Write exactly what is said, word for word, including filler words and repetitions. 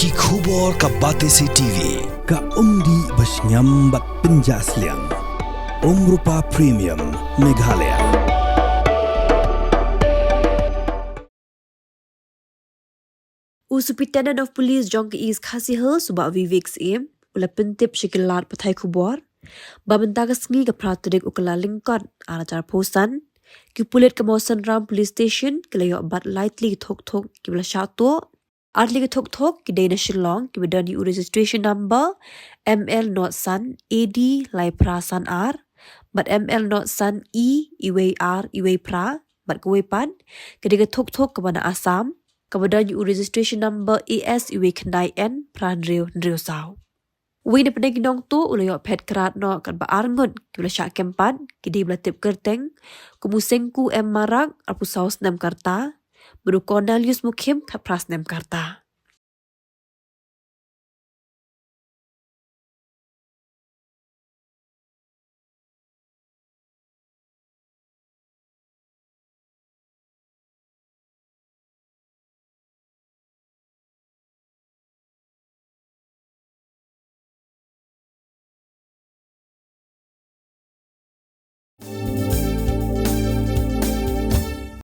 Ki khubor ka Batesi TV. Ka umdih ba shngiam bad pynjah sliang. Umrupa Premium Meghalaya. U Superintendent of Police jong ka East Khasi Hills, u Bah Vivek Syiem, u la pyntip sha ki lad pathai khubor ba mynta ka sngi, ka phra tarik u Kyllalyngkot, ar hajar arphew san, ki pulit ka Mawsynram Police Station ki la ïoh bat lai tylli ki thok thok kiba la shah tuh. Ar tylli ki thok thok ki dei na Shillong, kiba don ïa u registration number M L nought san A D lai phra san ar bad M L nought san E uwei ar uwei phra, bad kawei pat ka dei ka thok thok kaba na Assam, kaba don ïa u registration number A S uwei khyndai N phra hynriew hynriew saw. Uwei na pdeng ki nongtuh u la ïoh phet krad noh katba ar ngut kiba la shah kem pat ki dei ba la tip kyrteng kum u Sengku M Marak, arphew saw snem ka rta, bad u Cornelius Mukhim, khatphra snem ka rta.